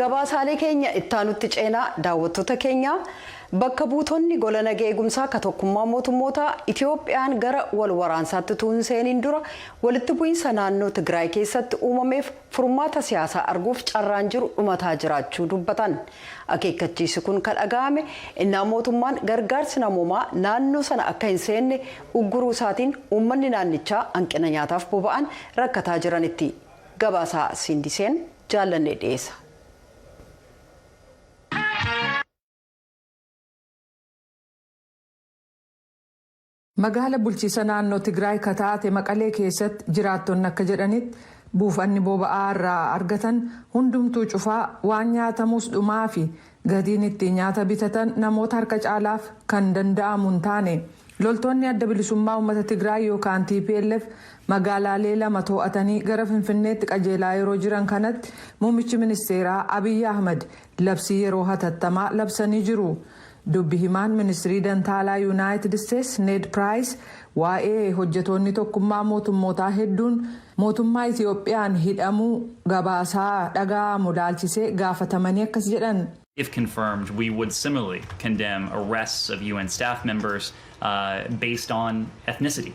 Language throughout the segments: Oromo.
Gabaasaalee keenya ittaanutti ceenaa. Daawwattoota keenya, bakka buutonni gola nagaa eegumsaa ka Tokkummaa Mootummoota Itiyoophiyaan gara wal waraansaatti utuu hin seeniin dura walitti bu'iinsa naannoo Tigraay keessatti uumameef furmaata siyaasaa arguuf carraan jiru dhumataa jiraachuu dubbatan. Akeekkachiisi kun kan dhaga'ame innaa mootummaan gargaarsi namoomaa naannoo sana akka hin seenne ugguruu isaatiin uummanni naannichaa hanqina nyaataaf boba'an rakkataa jiranitti. Gabaasaa Siindiseen Jaallannee dhiyeessa. Magaala bulchiisa naannoo Tigraay ka taate Maqalee keessatti jiraattonni akka jedhanitti, buufanni boba'aa irraa argatan hundumtuu cufaa, waan nyaatamus dhumaa fi gatiin ittiin nyaata bitatan namoota harka caalaaf kan danda'amu hin taane. Loltoonni Adda Bilisummaa Uummata Tigraay yookaan TPLF magaalaalee lama to'atanii gara Finfinneetti qajeelaa yeroo jiran kanatti, muummichi ministeeraa Abiyyi Ahmad labsii yeroo hatattamaa labsanii jiru. Dubbi himaan ministirii dantaalaa Yuunaayitid Isteets Need Piraayis waa'ee hojjetoonni Tokkummaa Mootummootaa hedduun mootummaa Itiyoophiyaan hidhamuu gabaasaa dhaga'amu laalchisee gaafatamanii akkas jedhan. If confirmed, we would similarly condemn arrests of UN staff members based on ethnicity.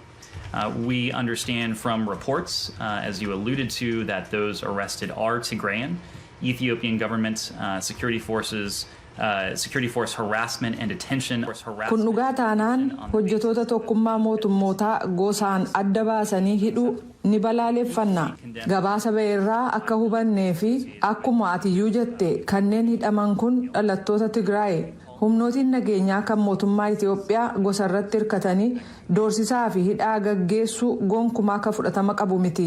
We understand from reports, as you alluded to, that those arrested are Tigrayan. Ethiopian government security forces, security force harassment and detention. Kun dhugaa taanaan, hojjetoota Tokkummaa Mootummootaa gosaan adda baasanii hidhuu ni balaaleffanna. Gabaasa ba'e irraa akka hubannee fi akkuma atiyyuu jette, kanneen hidhaman kun dhalattoota Tigraay. Humnootiin nageenyaa kan mootummaa Itiyoophiyaa gosa irratti hirkatanii doorsisaa fi hidhaa gaggeessuu gonkumaa akka fudhatama qabu miti.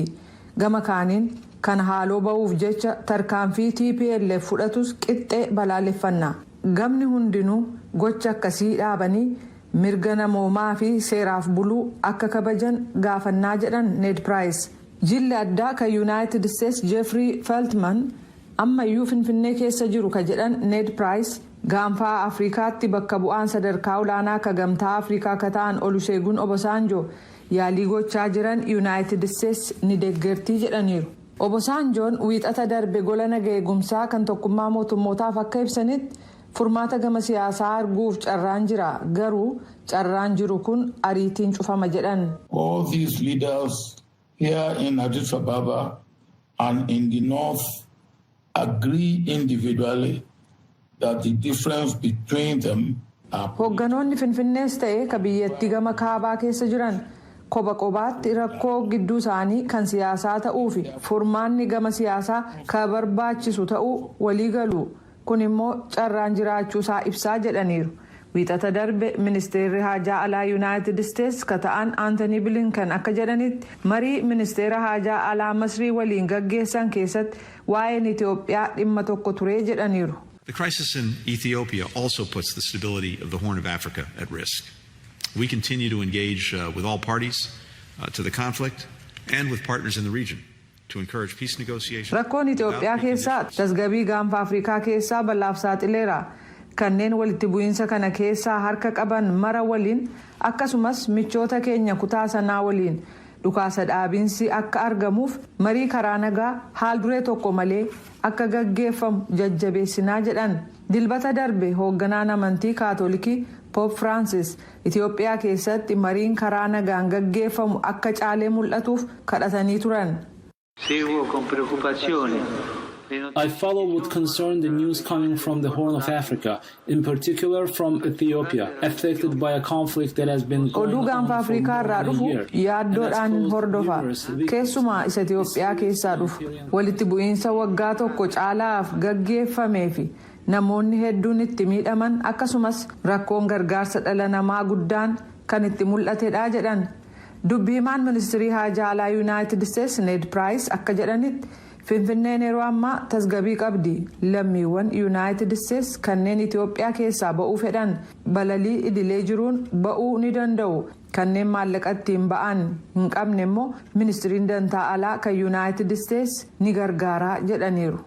Gama kaaniin, kan haaloo ba'uuf jecha tarkaanfii TPLF fudhatus qixxee balaaleffanna. Gamni hundinuu gocha akkasii dhaabanii mirga namoomaa fi seeraaf buluu akka kabajan gaafannaa, jedhan Ned Piraayis. Jilli addaa kan Yuunaayitid Isteets Jeefrii Feltman ammayyuu Finfinnee keessa jiru ka jedhan Ned Piraayis, Gaanfaa Afrikaatti bakka bu'aan sadarkaa olaanaa ka Gamtaa Afrikaa ka ta'an Oluseegun Obasanjo yaalii gochaa jiran Yuunaayitid Isteets ni deeggartii jedhaniiru. Obasanjoon Wiixata darbe gola naga eegumsaa kan Tokkummaa Mootummootaaf akka ibsanitti, furmaata gama siyaasaa arguuf carraan jira, garuu carraan jiru kun ariitiin cufama jedhan. All these leaders here in Addis Ababa and in the north agree individually that the difference between them are Hoogganoonni Finfinnees ta'e ka biyyattii gama kaabaa keessa jiran kopha kophaatti rakkoo gidduu isaanii kan siyaasaa ta'uu fi furmaanni gama siyaasaa ka barbaachisu ta'uu walii galu. Kun immoo carraan jiraachuu isaa ibsaa jedhaniiru. Wiixata darbe ministeerri haajaa alaa Yuunaayitid Isteets ka ta'an Aantanii Bilinkan akka jedhanitti, marii ministeera haajaa alaa Masrii waliin gaggeessan keessatti waa'een Itiyoophiyaa dhimma tokko turee jedhaniiru. The crisis in Ethiopia also puts the stability of the Horn of Africa at risk. We continue to engage with all parties to the conflict and with partners in the region to encourage peace negotiations. Rakkoon Itiyoophiyaa keessaa tasgabii Gaanfa Afrikaa keessaa balaaf saaxileera. Kanneen walitti bu'iinsa kana keessaa harka qaban mara waliin, akkasumas michoota keenya kutaa sanaa waliin, dhukaasa dhaabiinsi akka argamuuf marii karaa nagaa haal duree tokko malee akka gaggeeffamu jajjabeessinaa jedhan. Dilbata darbe hoogganaan amantii Kaatolikii Pope Firaansis Itiyoophiyaa keessatti mariin karaa nagaan gaggeeffamu akka caalee mul'atuuf kadhatanii turan. Seguo con preoccupazione I follow with concern the news coming from the Horn of Africa, in particular from Ethiopia, affected by a conflict that has been going Oduu Gaanfa on for Afrikaa more irraa than a dhufu year yaaddoodhaan and has caused hordofa. numerous victims. Keessumaa isa Itiyoophiyaa keessaa dhufu, walitti bu'iinsa waggaa tokko caalaaf gaggeeffamee fi namoonni hedduun itti miidhaman, akkasumas rakkoon gargaarsa dhala namaa guddaan kan itti mul'atedha jedhan. Dubbi himaan ministirii haajaa alaa Yuunaayitid Isteets Ned Piraayis akka jedhanitti, Finfinneen yeroo ammaa tasgabii qabdi. Lammiiwwan Yuunaayitid Isteets kanneen Itiyoophiyaa keessaa ba'uu fedhan balalii idilee jiruun ba'uu ni danda'u. Kanneen maallaqa ittiin ba'an hin qabne immoo ministiriin dantaa alaa kan Yuunaayitid Isteets ni gargaaraa jedhaniiru.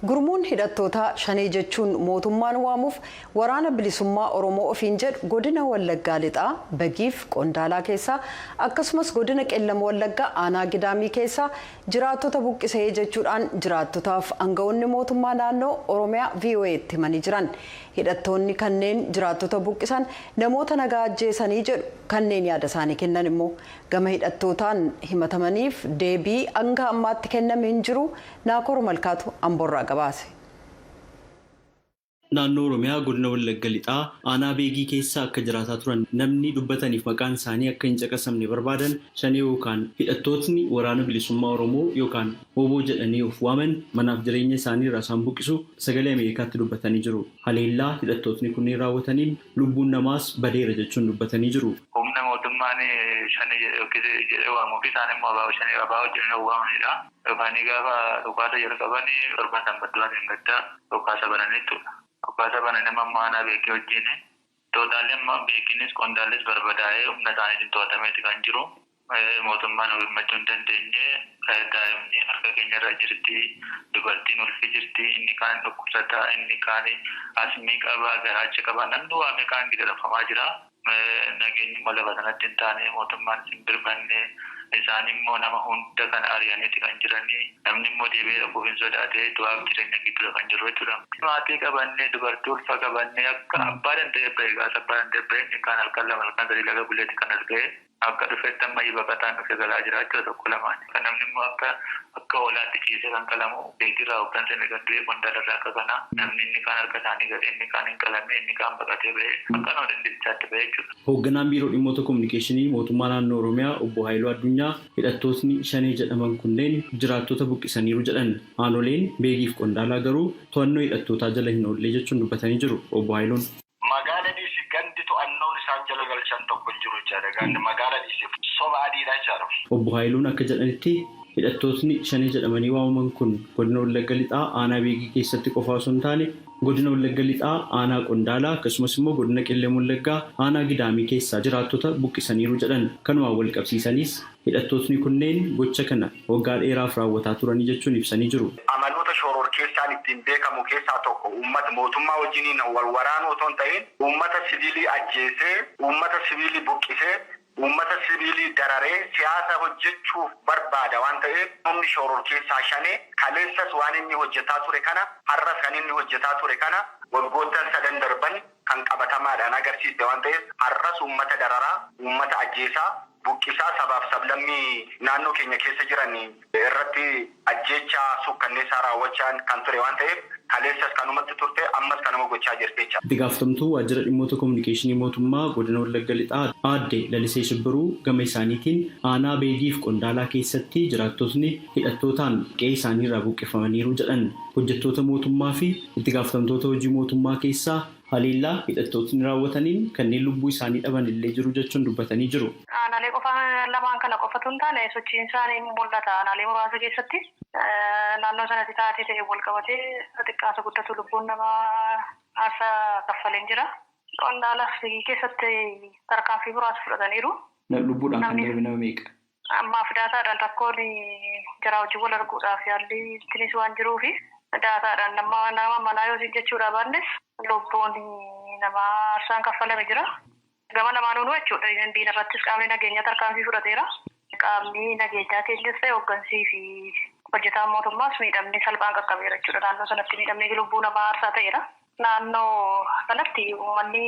Gurmuun Gurmuun hidhattoota Shanee jechuun mootummaan waamuuf Waraana Bilisummaa Oromoo ofiin jedhu godina Wallaggaa Lixaa Bagiif Qondaalaa keessaa, akkasumas godina Qellam Wallaggaa aanaa Gidaamii keessaa jiraattota buqqisee jechuudhaan jiraattotaaf aangawoonni mootummaa naannoo Oromiyaa VOA'tti himanii jiran. Hidhattoonni kanneen jiraattota buqqisan namoota nagaa ajjeesanii jedhu kanneen yaada isaanii kennan immoo. Gama hidhattootaan himatamaniif deebii hanga ammaatti kenname hin jiru. Naakoor Malkaatu Amboorraa gabaase. Naannoo Oromiyaa godina Wallagga Lixaa aanaa Beegii keessa akka jiraataa turan namni dubbataniif maqaan isaanii akka hin caqasamne barbaadan, Shanee yookaan hidhattootni Waraana Bilisummaa Oromoo yookaan WBO jedhanii of waaman manaaf jireenya isaanii irraa isaan buqqisu Sagalee Ameerikaatti dubbatanii jiru. Haleellaa hidhattootni kunneen raawwataniin lubbuun namaas badeera jechuun dubbatanii jiru. Humna mootummaan Shanee jedhee waamuu fi isaan immoo ABO Shanee ABO jedhanii waamanidha. Dhufanii gaafa dhukaasa jalqabanii torban sanbattuwaan hin gaddaa dhukaasa bananii jechuudha. Dhukaasa bananii amma aanaa Beekee wajjin tootaalli amma Beekinis Qondaallis barbadaa'ee humna isaaniitiin to'atameeti kan jiru. Mootummaan hirmachuu hin dandeenye. Daa'imni harka keenyarra jirti, dubartiin ulfi jirti, inni kaan dhukkubsataa, inni kaan asmii qabaa, garaacha qabaa, namni waame kaan gidirfamaa jira. Nageenyi immoo lafa sanatti hin taane, mootummaan hin birmanne. Isaan immoo nama hunda kan ari'aniiti kan jiranii. Namni immoo deebi'ee dhaquuf hin sodaate. Du'aaf jireenya gidduudha kan jiru jechuudha. Maatii qabannee, dubartii ulfa qabannee, akka abbaa danda'e ba'e, gaafa abbaa danda'e ba'e, inni kaan halkan 2, halkan 3 laga buleetti kan as ga'e. Akka dhufetti amma baqataan dhufe galaa jira jechuudha tokko lamaan. Kan namni immoo akka hoolaatti ciisee kan qalamu, Beekirraa hooggansa inni gad du'e, Qondaalarraa akka kana namni inni kaan harka isaanii gate, inni kaan hin qalame, inni kaan baqatee ba'e, akka nama dandeessisaatti ba'e jechuudha. Hoogganaan Biiroo Dhimmoota Kominikeeshinii Mootummaa Naannoo Oromiyaa Obbo Haayiluu Addunyaa hidhattootni Shanee jedhaman kunneen jiraattota buqqisaniiru jedhan. Aanoleen Beegiif Qondaalaa garuu to'annoo hidhattootaa jala hin oolle jechuun dubbatanii jiru Obbo Haayiluun. Magaala dhiisi, gandi to'annoon isaan jala galchan tokko hin jiru jechaadha. Gandi magaala dhiisi, soba adiidha jechaadha. Obbo Haayiluun akka jedhanitti, hidhattootni Shanee jedhamanii waamaman kun godina Wallagga Lixaa aanaa Beegii keessatti qofa osoo hin taane, godina Wallagga Lixaa aanaa Qondaalaa, akkasumas immoo godina Qellem Wallaggaa aanaa Gidaamii keessaa jiraattota buqqisaniiru jedhan. Kanumaan wal qabsiisanis hidhattootni kunneen gocha kana waggaa dheeraaf raawwataa turanii jechuun ibsanii jiru. Amaloota shororkeessaan ittiin beekamu keessaa tokko uummata mootummaa wajjiniin wal waraanuu otoo hin ta'in, uummata siviilii ajjeesee, uummata siviilii buqqisee, uummata siviilii dararee siyaasa hojjechuuf barbaada waan ta'eef, humni shororkeessaa Shanee kaleessas waan inni hojjetaa ture kana, har'as kan inni hojjetaa ture kana, waggoottan sadan darban kan qabatamaadhaan agarsiiste waan ta'eef, har'as uummata dararaa, uummata ajjeesaa, buqqisaa, sabaaf sablammii naannoo keenya keessa jiran irratti ajjeechaa suukkanneessaa raawwachaan kan ture waan ta'eef, kaleessas kanumatti turte, ammas kanuma gochaa jirti jecha. Itti gaafatamtuu Waajjira Dhimmoota Kominikeeshinii Mootummaa godina Wallagga Lixaa Aadde Lalisee Shibbiruu gama isaaniitiin aanaa Beegiif Qondaalaa keessatti jiraattotni hidhattootaan qe'ee isaaniirraa buqqifamaniiru jedhan. Hojjettoota mootummaa fi itti gaafatamtoota hojii mootummaa keessaa haleellaa hidhattootni raawwataniin kanneen lubbuu isaanii dhaban illee jiru jechuun dubbatanii jiru. Aanaalee qofa lamaan kana qofatu hin taane, sochiin isaanii mul'ata aanaalee muraasa keessatti. Naannoo sanatti taatee ta'e wal qabatee xiqqaasa guddatu lubbuun namaa aarsaa kaffaleen jira. Qondaalaa fi keessatti tarkaanfii muraasa fudhataniiru. Lubbuudhaan kan darbe nama meeqa? Ammaaf daataadhaan rakkoon jara hojii wal arguudhaaf yaalli ittinis waan jiruufi daataadhaan nama manaa yoo jechuudha baannes, lubbuun namaa aarsaan kaffalame jira. Gama lamaanuu jechuudha. Diina irrattis qaamni nageenyaa tarkaanfii fudhateera. Qaamni nageenyaa keenyas ta'e hooggansii fi hojjetaan mootummaas miidhamni salphaan qaqqabeera jechuudha. Naannoo sanatti miidhamni lubbuu namaa aarsaa ta'eera. Naannoo sanatti uummanni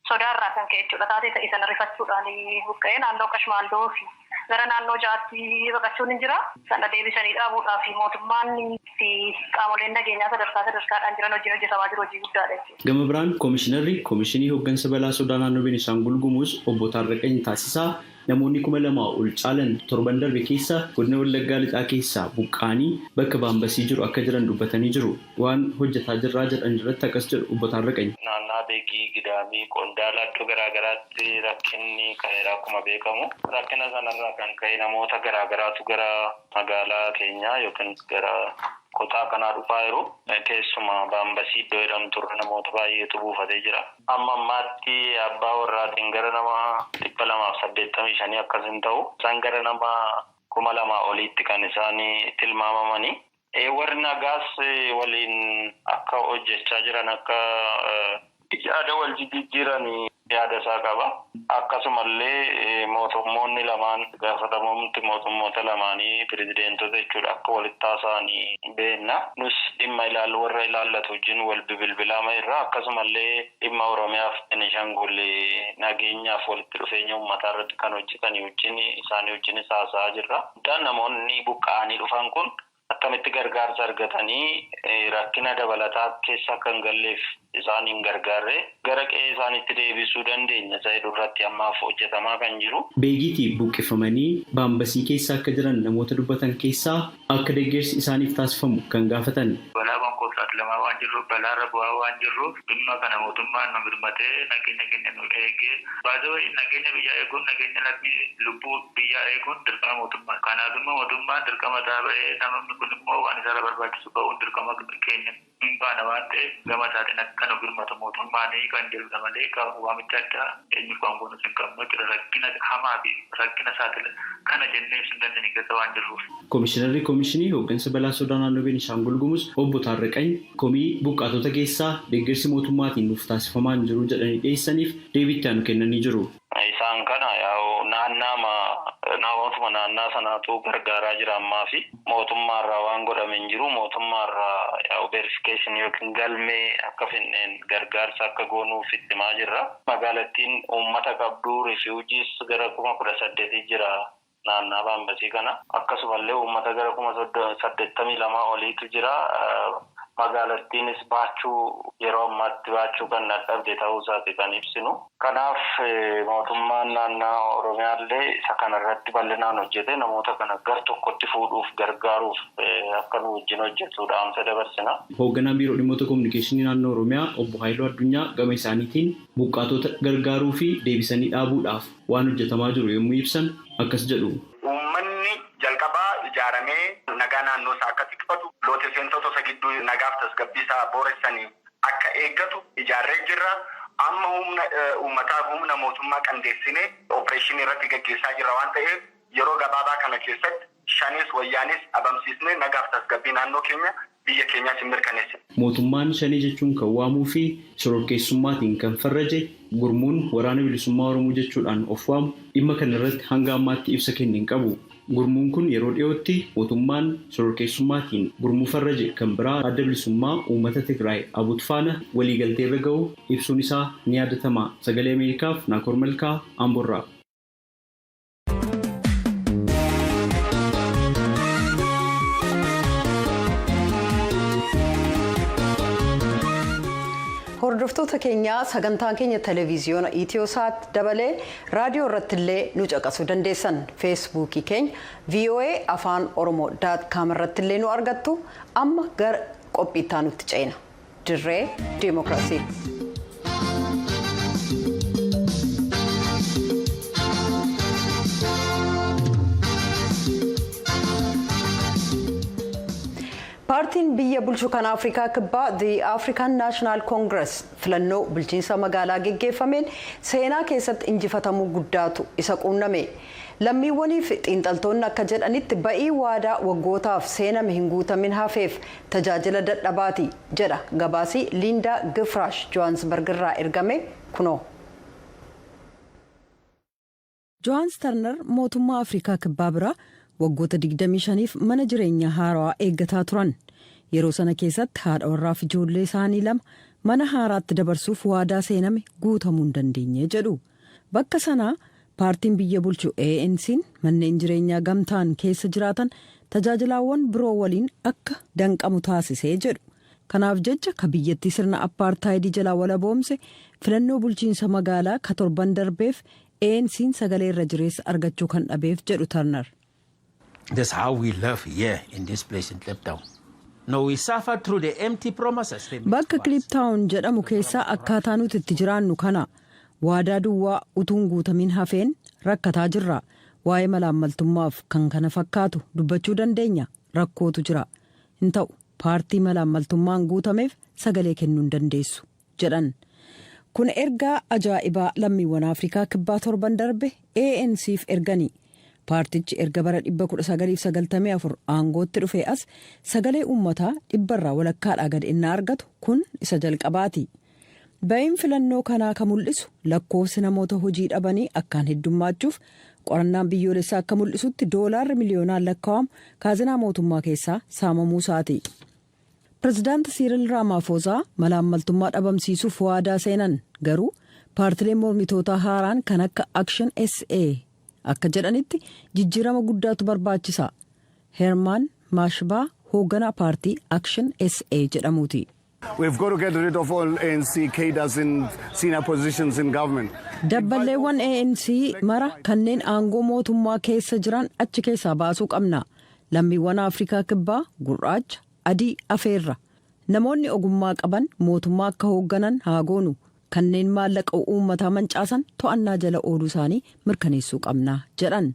sodaarraa kan ka'e jechuudha. Taatee ta'e sana rifachuudhaan buqqa'ee naannoo Qashmaandoo fi gara naannoo ja'aatti baqachuun hin jira. Sana deebisanii dhaabuudhaaf mootummaan fi qaamoleen nageenyaa sadarkaa sadarkaadhaan jiran hojiin hojjetamaa jiru hojii guddaadha jechuudha. Gama biraan Koomishinarri Koomishinii Hooggansa Balaa Sodaa Naannoo Beenishaangul Gumuz Obbo Taarraqany Taasisaa namoonni 2000 ol caalan torban darbe keessa godina Wallaggaa Lixaa keessaa buqqaanii bakka Baambasii jiru akka jiran dubbatanii jiru. Waan hojjetaa jirraa jedhan irratti akkas jedhu Obbo Taarraqany. Naannaa Beegii, Gidaamii, Qondaala iddoo garaagaraatti rakkinni ka'eera akkuma beekamu. Rakkina sanarraa kan ka'e namoota garaagaraatu gara magaalaa keenyaa yookiin gara kutaa kanaa dhufaa jiru. Keessumaa Baambasii iddoo jedhamturra namoota baay'eetu buufatee jira. Amma ammaatti abbaa warraatiin gara nama 285 akkas hin ta'u. Isaan gara nama 2000 oliitti kan isaan tilmaamamanii. Warri nagaas waliin akka hojjechaa jiran, akka yaada wal jijjiiran yaada isaa qaba. Akkasumallee mootummoonni lamaan, gaafatamumti mootummoota lamaanii, pirezideentota jechuudha, akka walitti haasa'an beenna. Nus dhimma ilaallu warra ilaallatu wajjin wal bilbilaama irra, akkasumallee dhimma Oromiyaaf Benishaangul nageenyaaf walitti dhufeenya uummataa irratti kan hojjetan wajjin, isaanii wajjinis haasa'aa jirra. Namoonni buqqa'anii dhufan kun akkamitti gargaarsa argatanii rakkina dabalataa keessa akka hin galleef isaan hin gargaarre gara qe'ee isaaniitti deebisuu dandeenya isa jedhu irratti ammaaf hojjetamaa kan jiru. Beegiitii buqqifamanii Baambasii keessa akka jiran namoota dubbatan keessaa akka deeggarsi isaaniif taasifamu kan gaafatan. Balaa konkoof saaxilamaa waan jirruuf, balaarra bu'aa waan jirruuf, dhimma kana mootummaan nu birmatee nageenya keenya nu eegee baasee, nageenya biyyaa eeguun, nageenya lammii, lubbuu biyyaa eeguun dirqama mootummaa. Kanaaf immoo mootummaan dirqama isaa ba'ee, namni kun immoo waan isarra barbaachisu ba'uun dirqama keenya hin baana waan ta'eef, gama isaatiin akka nu birmatu mootummaan kan jedhudha malee, waamicha addaa eenyuuf kan goonu hin qabnu jechuudha. Rakkina hamaa fi rakkina saaxila kana jennee ibsuu hin dandeenye keessa waan jirruuf. Komishinarri Komishinii Hooggansa Balaa Sodaa Naannoo Beenishaangul Gumuz Obbo Taarraqany komii buqqaatota keessaa deeggarsi mootummaatiin nuuf taasifamaa hin jiru jedhanii dhiyeessaniif deebii itti aanu kennanii jiru. Isaan kana yaa'u naannaama namootuma naannaa sanaatu gargaaraa jira ammaa fi mootummaarraa waan godhame hin jiru. Mootummaarraa yaa'u verification yookiin galmee akka finneen gargaarsa akka goonuuf itti himaa jirra. Magaalattiin uummata qabdu, refugees gara 18,000 jira naannaa Baambasii kana. Akkasumallee uummata gara 82,000 oliitu jira. Magaalattiinis baachuu, yeroo ammaatti baachuu kan dadhabde ta'uu isaati kan ibsinu. Kanaaf mootummaan naannaa Oromiyaallee isa kanarratti bal'inaan hojjete, namoota kana gar tokkotti fuudhuuf gargaaruuf akka nu wajjin hojjetu dhaamsa dabarsina. Hoogganaan Biiroo Dhimmoota Kominikeeshinii Naannoo Oromiyaa Obbo Haayiluu Addunyaa gama isaaniitiin buqqaatota gargaaruu fi deebisanii dhaabuudhaaf waan hojjetamaa jiru yommuu ibsan akkas jedhu. Uummanni jalqabaa ijaaramee nagaa naannoo isaa akka tikfatu, loote seentota isa gidduu nagaaf tasgabbii isaa booressanii akka eeggatu ijaarree jirra. Amma humna uummataa, humna mootummaa qindeessinee opereeshinii irratti gaggeessaa jirra waan ta'eef, yeroo gabaabaa kana keessatti shanis wayyaanis dhabamsiisnee nagaaf tasgabbii naannoo keenya, biyya keenyaas hin mirkaneessine. Mootummaan shanii jechuun kan waamuu fi shororkeessummaatiin kan farraje gurmuun Waraana Bilisummaa Oromoo jechuudhaan of waamu dhimma kana irratti hanga ammaatti ibsa kenne hin qabu. Gurmuun kun yeroo dhiyootti mootummaan shororkeessummaatiin gurmuu farraje kan biraa, Adda Bilisummaa Uummata Tigraay ABUT faana waliigaltee irra ga'u ibsuun isaa ni yaadatama. Sagalee Ameerikaaf Naakoor Malkaa, Amborraa. Hordoftoota keenya, sagantaan keenya televiziyoona Itiyoosaat dabalee raadiyoo irratti illee nu caqasuu dandeessan. Feesbuukii keenya voaAfaanOromoo.com irratti illee nu argattu. Amma gara qophiittaa nutti ceena, Dirree Dimookiraasii. Paartiin biyya bulchu kan Afrikaa Kibbaa, The African National Congress, filannoo bulchiinsa magaalaa geggeeffameen seenaa keessatti injifatamuu guddaatu isa quunname. Lammiiwwanii fi xiinxaltoonni akka jedhanitti, ba'ii waadaa waggootaaf seename hin guutamin hafeef tajaajila dadhabaati jedha gabaasii Liindaa Gifraash Johaansbarg irraa ergame kunoo. Johaans Tarnar mootummaa Afrikaa Kibbaa biraa waggoota 25f mana jireenyaa haarawaa eeggataa turan. Yeroo sana keessatti haadha warraaf ijoollee isaanii lama mana haaraatti dabarsuuf waadaa seename guutamuu hin dandeenye jedhu. Bakka sanaa paartiin biyya bulchu ANC'n manneen jireenyaa gamtaan keessa jiraatan tajaajilaawwan biroo waliin akka danqamu taasisee jedhu. Kanaaf jecha ka biyyattii sirna appaartaayidii jalaa walaboomse filannoo bulchiinsa magaalaa ka torban darbeef ANC'n sagalee irra jireessa argachuu kan dhabeef jedhu Tarnar. That's how we live here in this place in Kliptown. No, we suffer through the empty promises they made Bakka to us. Kliptaawun jedhamu keessaa akkaataa nuti itti jiraannu kana. Waadaa duwwaa utuun guutamin hafeen rakkataa jirra. Waa'ee malaammaltummaaf kan kana fakkaatu dubbachuu dandeenya. Rakkootu jira. Hin ta'u, paartii malaammaltummaan guutameef sagalee kennuu hin dandeessu jedhan. Kun ergaa ajaa'ibaa lammiiwwan Afrikaa Kibbaa torban darbe ANCf ergani. Paartichi erga bara 1994 aangootti dhufee as sagalee uummataa dhibbarraa walakkaadhaa gad innaa argatu kun isa jalqabaati. Ba'iin filannoo kanaa kan mul'isu lakkoofsi namoota hojii dhabanii akkaan heddummachuuf, qorannaan biyyoolessaa akka mul'isutti doolaarri miliyoonaan lakkaa'amu kaazinaa mootummaa keessaa saamamuu isaati. Pirezidaanti Siiril Raamaafoozaa malaammaltummaa dhabamsiisuuf waadaa seenan, garuu paartileen mormitootaa haaraan kan akka Action SA akka jedhanitti jijjiirama guddaatu barbaachisa. Heermaan Maashbaa hoogganaa paartii Action SA jedhamuuti. We've got to get rid of all ANC cadres in senior positions in government. Dabballeewwan ANC mara kanneen aangoo mootummaa keessa jiran achi keessaa baasuu qabna. Lammiiwwan Afrikaa Kibbaa gurraacha, adii afeerra. Namoonni ogummaa qaban mootummaa akka hoogganan haa goonu. Kanneen maallaqa uummataa mancaasan to'annaa jala ooluu isaanii mirkaneessuu qabna jedhan.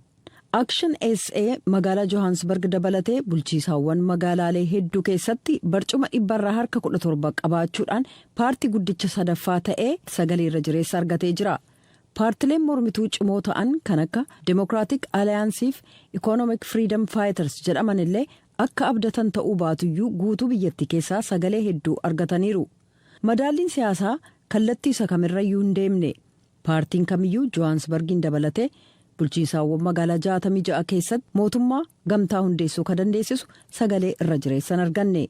Action SA magaalaa Johannesburg dabalatee bulchiisaawwan magaalaalee hedduu keessatti barcuma 17% qabaachuudhaan paartii guddicha sadaffaa ta'ee sagalee irra jireessa argatee jira. Paartileen mormituu cimoo ta'an kan akka Democratic Alliance fi Economic Freedom Fighters jedhaman illee akka abdatan ta'uu baatuyyuu guutuu biyyattii keessaa sagalee hedduu argataniiru. Madaalliin siyaasaa kallattii isa kamirrayyuu hin deemne. Paartiin kamiyyuu Johannesburgiin dabalatee bulchiinsaawwan magaalaa 66 keessatti mootummaa gamtaa hundeessuu ka dandeessisu sagalee irra jireessan arganne.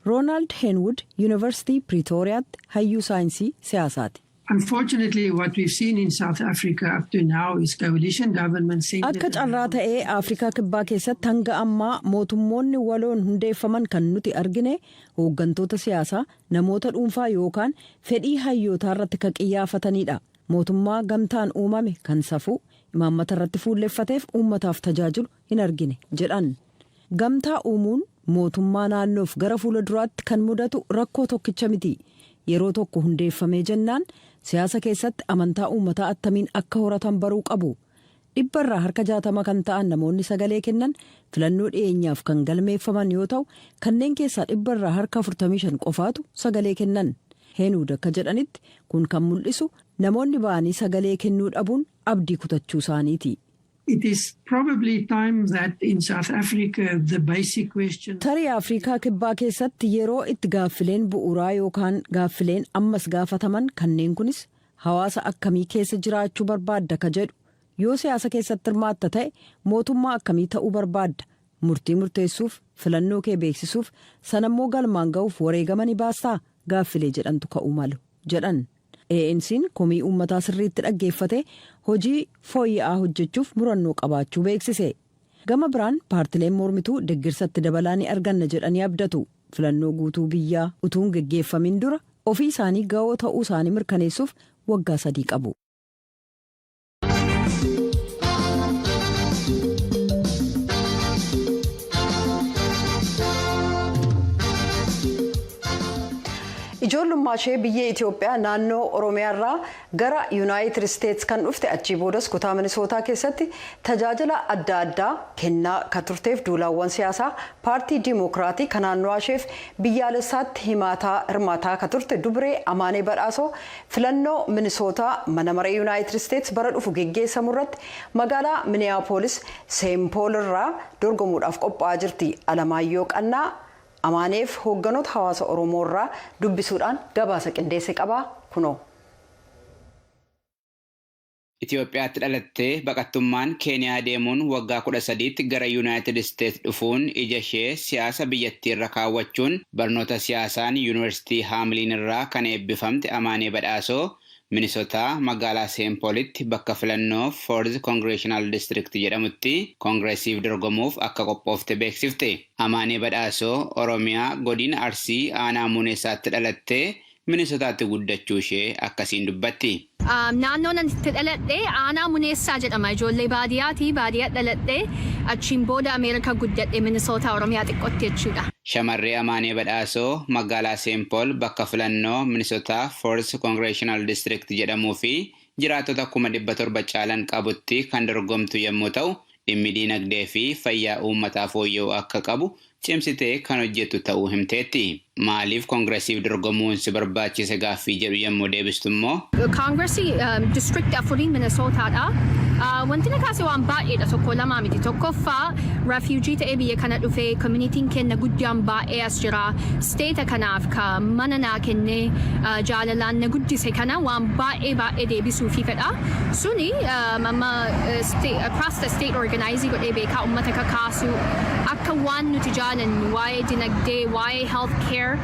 Roonaald Heenwood Yuunivarsiitii Piriitooriyaatti hayyuu saayinsii siyaasaati. Unfortunately, what we've seen in South Africa up to now is coalition government Akka carraa ta'ee Afrikaa Kibbaa keessatti hanga ammaa mootummoonni waloon hundeeffaman kan nuti argine hooggantoota siyaasaa, namoota dhuunfaa yookaan fedhii hayyootaa irratti kan qiyyaafatanidha. Mootummaa gamtaan uumame kan safuu imaammata irratti fuulleeffateef uummataaf tajaajilu hin argine jedhan. Gamtaa uumuun mootummaa naannoof gara fuula duraatti kan mudatu rakkoo tokkicha miti. Yeroo tokko hundeeffamee jennaan siyaasa keessatti amantaa uummataa attamiin akka horatan baruu qabu. 60% kan ta'an namoonni sagalee kennan filannoo dhiyeenyaaf kan galmeeffaman yoo ta'u, kanneen keessaa 45% qofaatu sagalee kennan. Heenuud akka jedhanitti, kun kan mul'isu namoonni ba'anii sagalee kennuu dhabuun abdii kutachuu isaaniiti. It is probably time that in South Africa the basic question Tarii Afrikaa Kibbaa keessatti yeroo itti gaaffileen bu'uuraa yookaan gaaffileen ammas gaafataman kanneen kunis hawaasa akkamii keessa jiraachuu barbaadda ka jedhu, yoo siyaasa keessatti hirmaatta ta'e mootummaa akkamii ta'uu barbaadda, murtii murteessuuf, filannoo kee beeksisuuf, sanammoo galmaan ga'uuf wareegama ni baastaa gaaffilee jedhantu ka'uu malu jedhan. ANC'n komii uummataa sirriitti dhaggeeffate hojii fooyya'aa hojjechuuf murannoo qabaachuu beeksise. Gama biraan paartileen mormituu deeggarsatti dabalaa ni arganna jedhanii abdatu. Filannoo guutuu biyyaa utuu hin geggeeffamin dura ofii isaanii ga'oo ta'uu isaanii mirkaneessuuf waggaa 3 qabu. Ijoollummaa ishee biyya Itoophiyaa naannoo Oromiyaarraa gara Yuunaayitid Isteets kan dhufte, achii boodas kutaa Minisootaa keessatti tajaajila adda addaa kennaa kan turteef duulaawwan siyaasaa paartii Diimokiraatii kan naannoo isheef biyyaalessaatti himaataa hirmaataa kan turte dubree Amaanee Badhaasoo filannoo Minisootaa mana maree Yuunaayitid Isteets bara dhufu geggeessamu irratti magaalaa Miniyaapolis Seenpool irraa dorgomuudhaaf qophaa'aa jirti. Alamaayyoo Qannaa Amaaneef hoogganoota hawaasa Oromoo irraa dubbisuudhaan gabaasa qindeesse qabaa kunoo. Itoophiyaatti dhalattee baqattummaan Keeniyaa deemuun waggaa 13tti gara Yuunaayitid Isteets dhufuun ija ishee siyaasa biyyattii irra kaawwachuun barnoota siyaasaan Yuunivarsiitii Haamiliin irraa kan eebbifamte Amaanee Badhaasoo, Minisotaa magaalaa Seenpoolitti bakka filannoo Fourth Congressional District jedhamutti koongireesiif dorgomuuf akka qophoofte beeksifte. Amaanee Badhaasoo Oromiyaa, godina Arsii, aanaa Muuneessaatti dhalattee Minisotaatti guddachuu ishee akkasiin dubbatti. Naannoon ani itti dhaladhe aanaa Muneessaa jedhama. Ijoollee baadiyyaati. Baadiyyaa dhaladhe. Achiin booda Ameerikaa guddadhe, Minisootaa, Oromiyaa xiqqootti jechuudha. Shamarree Amaanee Badhaasoo magaalaa Seenpool bakka filannoo Minisotaa Fourth Congressional District jedhamuu fi jiraattota 700,000 caalan qabutti kan dorgomtu yommuu ta'u, dhimmi diinagdee fi fayyaa uummataa fooyya'uu akka qabu cimsitee kan hojjettu ta'uu himteetti. Maaliif koongiresiif dorgomuun si barbaachise gaaffii jedhu yommuu deebistu immoo. Koongiresii district afurii Minisootaadha. Wanti na kaase waan baay'eedha, tokko lamaa miti. Tokkoffaa, refugee ta'ee biyya kana dhufee, communityn keenya guddaan baay'ee as jira. State kanaaf ka mana naa kennee jaalalaan na guddise kana waan baay'ee baay'ee deebisuufii fedha. Suni amma across the state organize godhee beekaa, uummata kakaasu, akka waan nuti jaalannu, waa'ee dinagdee, waa'ee health care,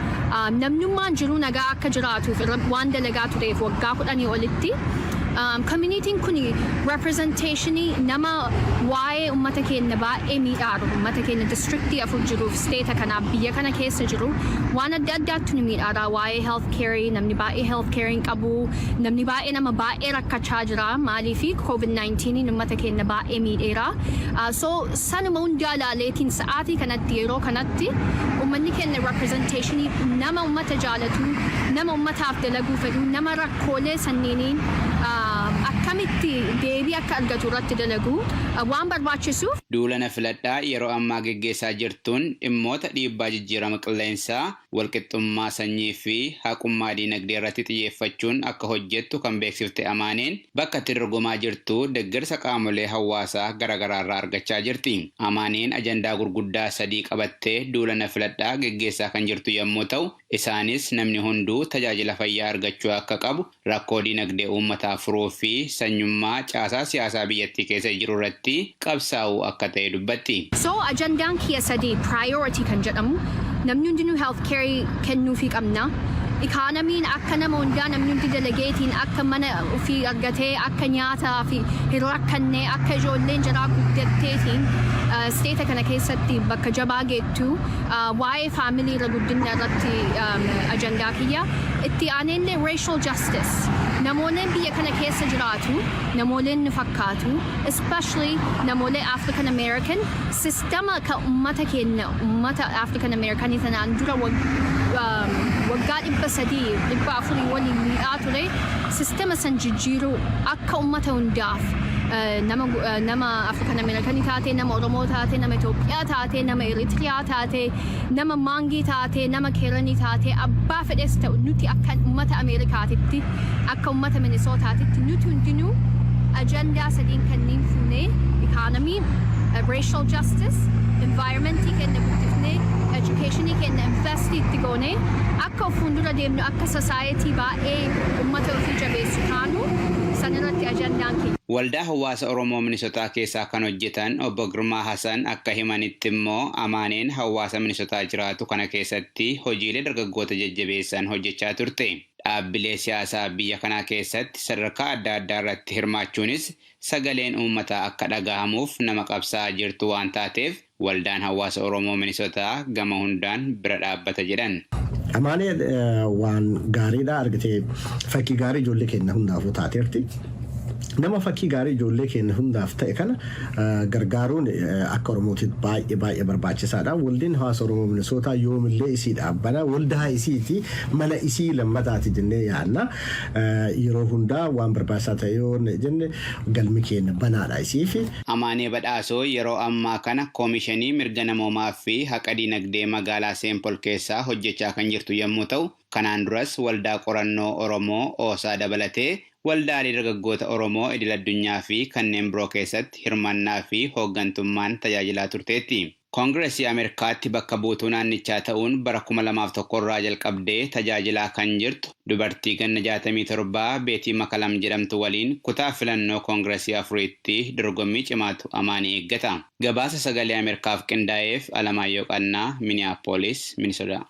namnummaan jiru nagaa akka jiraatuuf waan dalagaa tureef waggaa 10 olitti. Communityn kun representationii nama waa'ee uummata keenya baay'ee miidhaaru, uummata keenya districtii afur jiruuf, state kanaaf, biyya kana keessa jiru, waan adda addaatti nu miidhaara. Waa'ee health care, namni baay'ee health care hin qabu, namni baay'ee, nama baay'ee rakkachaa jira. Maaliifi COVID-19 uummata keenya baay'ee miidheera. So sanuma hundaa ilaaleetiin sa'aatii kanatti, yeroo kanatti, uummanni keenya representationii nama uummata jaalatu, nama uummataaf dalaguu fedhu, nama rakkoolee sanniiniin akkamitti deebii akka argatu irratti dalagu waan barbaachisuuf. Duula na filadhaa yeroo ammaa geggeessaa jirtuun dhimmoota dhiibbaa jijjiirama qilleensaa, walqixxummaa sanyii fi haqummaa diinagdee irratti xiyyeeffachuun akka hojjettu kan beeksifte Amaaneen, bakka itti dorgomaa jirtu deeggarsa qaamolee hawaasaa garaagaraa irraa argachaa jirti. Amaaneen ajandaa gurguddaa sadii qabattee duula na filadhaa geggeessaa kan jirtu yommuu ta'u, isaanis namni hunduu tajaajila fayyaa argachuu akka qabu, rakkoo diinagdee uummataa furuu fi sanyummaa caasaa siyaasaa biyyattii keessa jiru irratti qabsaa'uu akka ta'e dubbatti. So ajandaan kiyya sadii, priority kan jedhamu, namni hundinuu health care kennuufii qabna. Economyn akka nama hundaa, namni hundi dalageetiin akka mana ofii argatee, akka nyaataa fi hin rakkanne, akka ijoolleen jaraa guddatteetiin state kana keessatti bakka jabaa geettu, waa'ee family irra guddina irratti ajandaa kiyya. Itti aaneellee racial justice. Namooleen biyya kana keessa jiraatu, namooleen nu fakkaatu, especially namoolee African American, sistema ka ummata keenya, ummata African American tanaan dura waggaa 300, 400 waliin miidhaa ture, sistema san jijjiiruu, akka ummata hundaaf, nama African American taate, nama Oromoo taate, nama Itoophiyaa taate, nama Eritiriyaa taate, nama Maangii taate, nama Keeranii taate, abbaa fedhes ta'u, nuti akka ummata Ameerikaatitti, akka ummata Minnesootaatitti, nuti hundinuu ajandaa sadiin kanneen fuunee, economy, racial justice, environmentii keenya guddifnee, educationii keenya invest itti goonee, akka of fuuldura deemnu, akka society baay'ee ummata ofii jabeessu taanu, sanirratti ajandaan keenya. Waldaa Hawaasa Oromoo Minisotaa keessaa kan hojjetan Obbo Girmaa Hassan akka himanitti immoo, Amaaneen hawaasa Minisotaa jiraatu kana keessatti hojiilee dargaggoota jajjabeessan hojjechaa turte. Dhaabbilee siyaasaa biyya kanaa keessatti sadarkaa adda addaa irratti hirmaachuunis sagaleen uummataa akka dhagahamuuf nama qabsaa'aa jirtu waan taateef, waldaan hawaasa Oromoo Minisotaa gama hundaan bira dhaabbata jedhan. Amaaneen waan gaariidha argite, fakkii gaarii ijoollee keenya hundaafuu taateerti. Nama fakkii gaarii ijoollee keenya hundaaf ta'e kana gargaaruun akka Oromootitti baay'ee baay'ee barbaachisaadha. Waldeen hawaasa Oromoo Minisootaa yoomillee isii dhaabbana. Waldaa isiiti, mana isii lammataati jennee yaadna. Yeroo hundaa waan barbaachisaa ta'e yoo jenne galmi keenya banaadha isiifi. Amaanee Badhaasoo yeroo ammaa kana Koomishinii Mirga Namoomaa fi Haqa Dinagdee magaalaa Seenpol keessaa hojjechaa kan jirtu yommuu ta'u, kanaan duras Waldaa Qorannoo Oromoo Oosaa dabalatee waldaalee dargaggoota Oromoo idil addunyaa fi kanneen biroo keessatti hirmaannaa fi hooggantummaan tajaajilaa turteetti. Koongireesii Ameerikaatti bakka buutuu naannichaa ta'uun bara 2001 irraa jalqabdee tajaajilaa kan jirtu dubartii ganna 67 Beetii Makalam jedhamtu waliin kutaa filannoo Koongireesii afuriitti dorgommii cimaatu Amaanii eeggata. Gabaasa Sagalee Ameerikaaf qindaa'eef Alamaayyoo Qannaa, Minneapolis, Minnesota.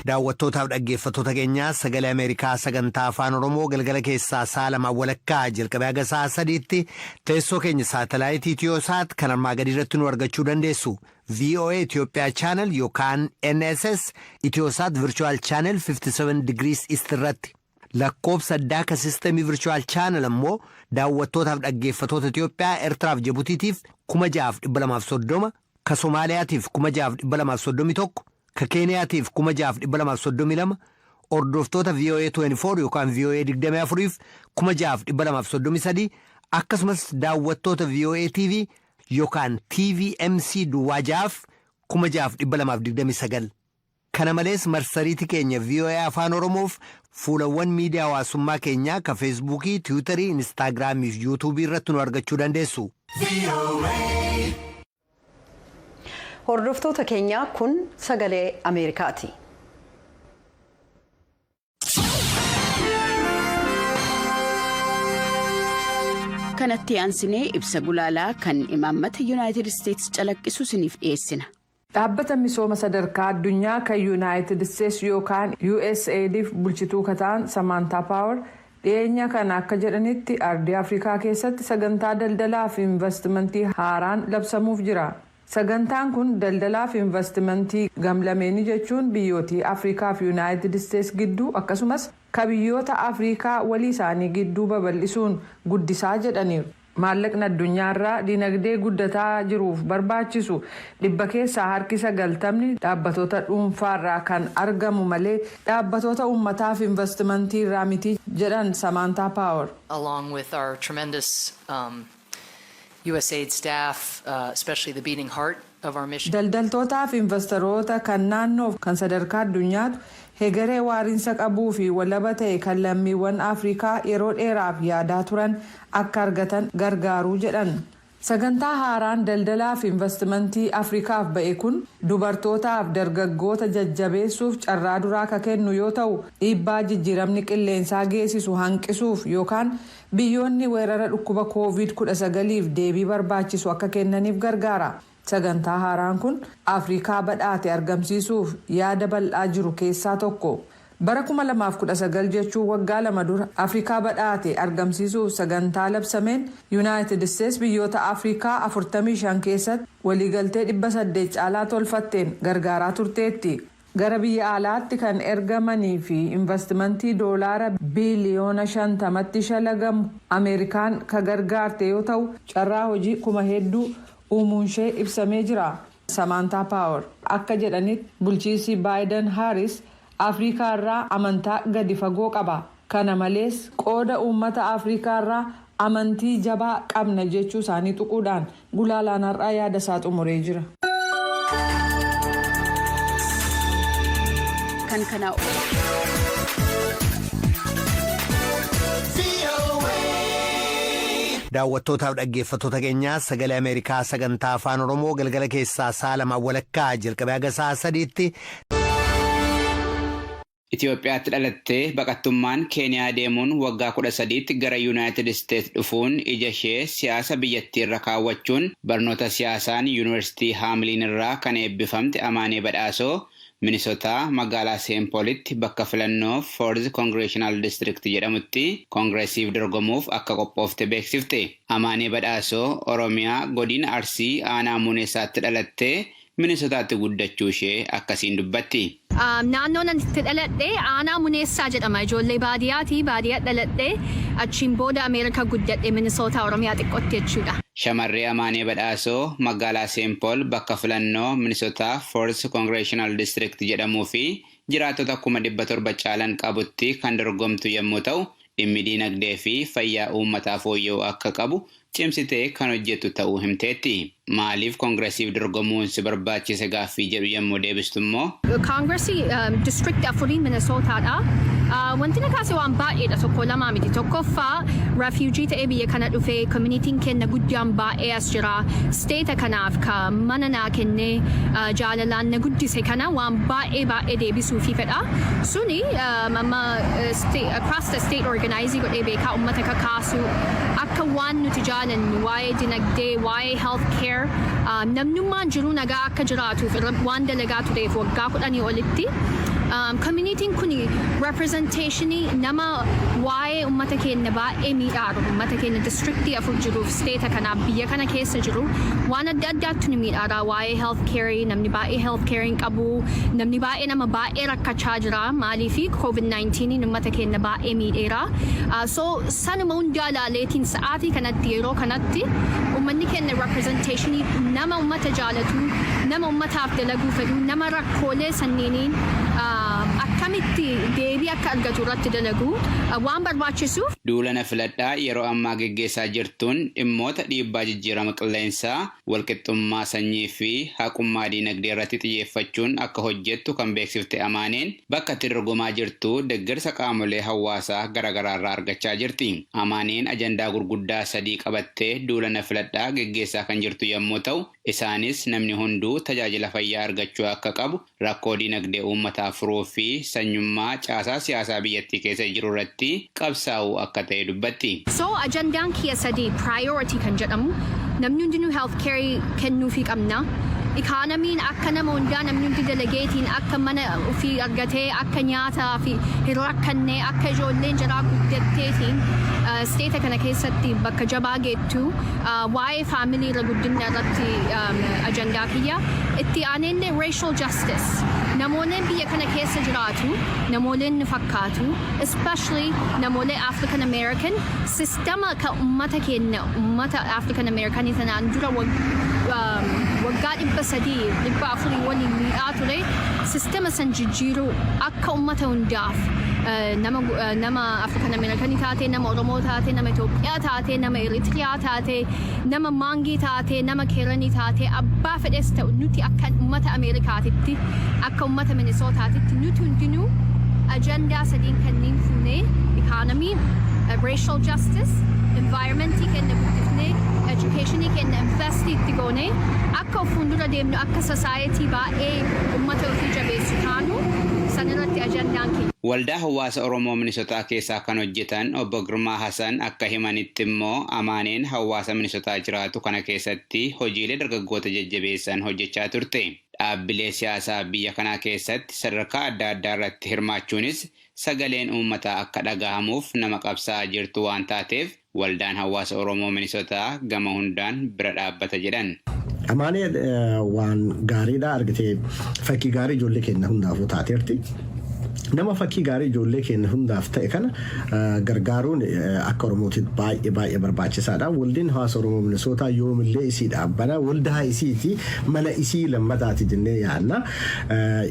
Daawwattootaaf dhaggeeffattoota keenyaa, Sagalee Ameerikaa sagantaa Afaan Oromoo galgala keessaa sa'a 2:30 jalqabee haga sa'a 3tti teessoo keenya saatalaayitii Itiyoosaat kan armaa gadii irratti nu argachuu dandeessu. VOA Itoophiyaa channel yookaan NSS Itiyoosaat Virtual Channel 57 degrees East irratti. Lakkoofsa addaa ka sistemii Virtual Channel ammoo daawwattootaaf dhaggeeffattoota Itiyoophiyaa, Eertiraaf Jibutiitiif 6230, ka Somaaliyaatiif 6231, ka Keeniyaatiif 6232, Hordoftoota VOA 24 yookaan VOA 24f 6233, akkasumas daawwattoota VOA TV yookaan TVMC 06f 6229. Kana malees marsariitii keenya VOA Afaan Oromoof fuulawwan miidiyaa hawaasummaa keenyaa ka Feesbuukii, Tiwiitarii, Inistaagiraamii fi Yuutuubii irratti nu argachuu dandeessu. Hordoftoota keenyaa, kun Sagalee Ameerikaati. Kanatti aansinee ibsa gulaalaa kan imaammata Yuunaayitid Isteetsi calaqqisu isiniif dhiyeessina. Dhaabbata misooma sadarkaa addunyaa kan Yuunaayitid Isteetsi yookaan USAIDf bulchituu kataan Samaantaa Paawar dhiyeenya kana akka jedhanitti, ardii Afrikaa keessatti sagantaa daldalaa fi investimentii haaraan labsamuuf jira. Sagantaan kun daldalaa fi investimentii gamlameenii, jechuun biyyootii Afrikaa fi Yuunaayitid Isteetsi gidduu, akkasumas ka biyyoota Afrikaa walii isaanii gidduu babal'isuun guddisaa jedhaniiru. Maallaqni addunyaarraa dinagdee guddataa jiruuf barbaachisu dhibba keessaa harki 90ni dhaabbatoota dhuunfaarraa kan argamu malee dhaabbatoota uummataaf investimentii irraa miti jedhan Samaantaa Paawar. Along with our tremendous USAID staff, especially the beating heart of our mission. Daldaltootaa fi investoroota kan naannoof kan sadarkaa addunyaatu hegeree waariinsa qabuu fi walaba ta'e kan lammiiwwan Afrikaa yeroo dheeraaf yaadaa turan akka argatan gargaaruu jedhan. Sagantaa haaraan daldalaa fi investimentii Afrikaaf ba'e kun dubartootaaf dargaggoota jajjabeessuuf carraa duraa ka kennu yoo ta'u, dhiibbaa jijjiiramni qilleensaa geessisu hanqisuuf yookaan biyyoonni weerara dhukkuba Koovid 19f deebii barbaachisu akka kennaniif gargaara. Sagantaa haaraan kun Afrikaa badhaate argamsiisuuf yaada bal'aa jiru keessaa tokko. Bara 2019, jechuun waggaa 2 dura, Afrikaa badhaate argamsiisuuf sagantaa labsameen Yuunaayitid Isteets biyyoota Afrikaa 45 keessatti waliigaltee 800 caalaa tolfatteen gargaaraa turteetti. Gara biyya alaatti kan ergamanii fi investimentii doolaara biiliyoona 50tti shalagamu Ameerikaan ka gargaarte yoo ta'u, carraa hojii kuma hedduu uumuunshee ibsamee jira. Samaantaa Paawar akka jedhanitti, bulchiinsi Baayiden Haaris Afrikaa irraa amantaa gadi fagoo qaba. Kana malees qooda uummata Afrikaa irraa amantii jabaa qabna jechuu isaanii tuquudhaan gulaalaan har'aa yaada isaa xumuree jira. Kan kanaa Daawwattootaaf dhaggeeffattoota keenyaa, Sagalee Ameerikaa sagantaa Afaan Oromoo galgala keessaa sa'a 2:30 jalqabee haga sa'a 3tti. Itoophiyaatti dhalattee baqattummaan Keeniyaa deemuun waggaa 13tti gara Yuunaayitid Isteets dhufuun ija ishee siyaasa biyyattii irra kaawwachuun barnoota siyaasaan Yuunivarsiitii Haamiliin irraa kan eebbifamte Amaanee Badhaasoo, Minisotaa magaalaa Seenpoolitti bakka filannoo Fourth Congressional District jedhamutti koongireesiif dorgomuuf akka qophoofte beeksifte. Amaanee Badhaasoo Oromiyaa, godina Arsii, aanaa Muuneessaatti dhalattee Minisotaatti guddachuu ishee akkasiin dubbatti. Naannoon ani itti dhaladhe aanaa Muneessaa jedhama. Ijoollee baadiyyaati. Baadiyyaa dhaladhe. Achiin booda Ameerikaa guddadhe, Minisootaa, Oromiyaa xiqqootti jechuudha. Shamarree Amaanee Badhaasoo magaalaa Seenpool bakka filannoo Minisotaa Fourth Congressional District jedhamuu fi jiraattota 700,000 caalan qabutti kan dorgomtu yommuu ta'u, dhimmi diinagdee fi fayyaa uummataa fooyya'uu akka qabu cimsitee kan hojjettu ta'uu himteetti. Maaliif koongiresiif dorgomuun si barbaachise gaaffii jedhu yommuu deebistu immoo. Koongiresii district afurii Minisootaadha. Wanti na kaase waan baay'eedha, tokko lamaa miti. Tokkoffaa, refugee ta'ee biyya kana dhufee, communityn keenya guddaan baay'ee as jira. State kanaaf ka mana naa kennee jaalalaan na guddise kana waan baay'ee baay'ee deebisuufii fedha. Suni amma across the state organize godhee beekaa, uummata kakaasu, akka waan nuti jaalannu, waa'ee dinagdee, waa'ee health care, namnummaan jiruu nagaa akka jiraatuuf waan dalagaa tureef waggaa 10 olitti. Communityn kun representationii nama waa'ee uummata keenya baay'ee miidhaaru, uummata keenya districtii afur jiruuf, state kanaaf, biyya kana keessa jiru waan adda addaatti nu miidhaara. Waa'ee health care, namni baay'ee health care hin qabu, namni baay'ee, nama baay'ee rakkachaa jira. Maaliifi COVID-19 uummata keenya baay'ee miidheera. So sanuma hundaa ilaaleetiin sa'aatii kanatti, yeroo kanatti, uummanni keenya representationii nama uummata jaalatu, nama uummataaf dalaguu fedhu, nama rakkoolee sanniiniin akkamitti Akkamitti deebii akka argatu irratti dalagu waan barbaachisuuf. Duula na filadhaa yeroo ammaa geggeessaa jirtuun dhimmoota dhiibbaa jijjiirama qilleensaa, walqixxummaa sanyii fi haqummaa diinagdee irratti xiyyeeffachuun akka hojjettu kan beeksifte Amaaneen, bakka itti dorgomaa jirtu deeggarsa qaamolee hawaasaa garaagaraa irraa argachaa jirti. Amaaneen ajandaa gurguddaa sadii qabattee duula na filadhaa geggeessaa kan jirtu yommuu ta'u, isaanis namni hunduu tajaajila fayyaa argachuu akka qabu, rakkoo diinagdee uummataa furuu fi sanyummaa caasaa siyaasaa biyyattii keessa jiru irratti qabsaa'uu akka ta'e dubbatti. So ajandaan kiyya sadii, priority kan jedhamu, namni hundinuu health care kennuufii qabna. Economyn akka nama hundaa namni hundi dalageetiin akka mana ofii argatee, akka nyaataa fi hin rakkanne, akka ijoolleen jaraa guddatteetiin state kana keessatti bakka jabaa geettu, waa'ee family irra guddina irratti ajandaa kiyya. Itti aanellee racial justice. Namooleen biyya kana keessa jiraatu, namooleen nu fakkaatu, especially namoolee African American, sistema ka ummata keenya, ummata African American sanaan dura waggaa 300, 400 waliin miidhaa ture, sistema san jijjiiruu, akka ummata hundaaf, nama African American taate, nama Oromoo taate, nama Itoophiyaa taate, nama Eritiriyaa taate, nama Maangii taate, nama Keeranii taate, abbaa fedhes ta'u, nuti akka ummata Ameerikaatitti, akka ummata Minnesootaatitti, nuti hundinuu ajandaa sadiin kanneen fuunee, economy, racial justice, environmentii keenya guddifnee, educationii keenya invest itti goonee, akka of fuuldura deemnu, akka society baay'ee ummata ofii jabeessu taanu, sanirratti ajandaan keenya. Waldaa Hawaasa Oromoo Minisotaa keessaa kan hojjetan Obbo Girmaa Hassan akka himanitti immoo, Amaaneen hawaasa Minisotaa jiraatu kana keessatti hojiilee dargaggoota jajjabeessan hojjechaa turte. Dhaabbilee siyaasaa biyya kanaa keessatti sadarkaa adda addaa irratti hirmaachuunis sagaleen uummataa akka dhagahamuuf nama qabsaa'aa jirtu waan taateef, waldaan hawaasa Oromoo Minisotaa gama hundaan bira dhaabbata jedhan. Amaanee waan gaariidha argite, fakkii gaarii ijoollee keenya hundaafuu taateerti. Nama fakkii gaarii ijoollee keenya hundaaf ta'e kana gargaaruun akka Oromootitti baay'ee baay'ee barbaachisaadha. Waldaan hawaasa Oromoo Minisootaa yoomillee isii dhaabbana. Waldaa isiiti, mana isii lammataati jennee yaadna.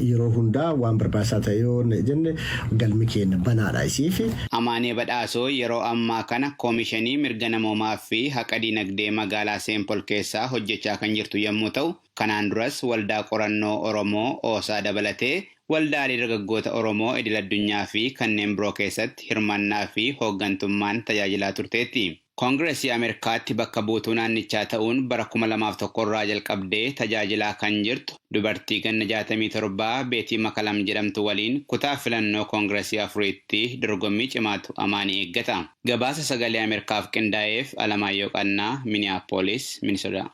Yeroo hundaa waan barbaachisaa ta'e yoo jenne galmi keenya banaadha isiif. Amaanee Badhaasoo yeroo ammaa kana Koomishinii Mirga Namoomaa fi Haqa Dinagdee magaalaa Seenpol keessaa hojjechaa kan jirtu yommuu ta'u, kanaan duras Waldaa Qorannoo Oromoo Oosaa dabalatee waldaalee dargaggoota Oromoo idil addunyaa fi kanneen biroo keessatti hirmaannaa fi hooggantummaan tajaajilaa turteetti. Koongireesii Ameerikaatti bakka buutuu naannichaa ta'uun bara 2001 irraa jalqabdee tajaajilaa kan jirtu dubartii ganna 67 Beetii Makalam jedhamtu waliin kutaa filannoo Koongireesii afuriitti dorgommii cimaatu Amaanii eeggata. Gabaasa Sagalee Ameerikaaf qindaa'eef, Alamaayyoo Qannaa, Miniyaapolis, Minisodaa.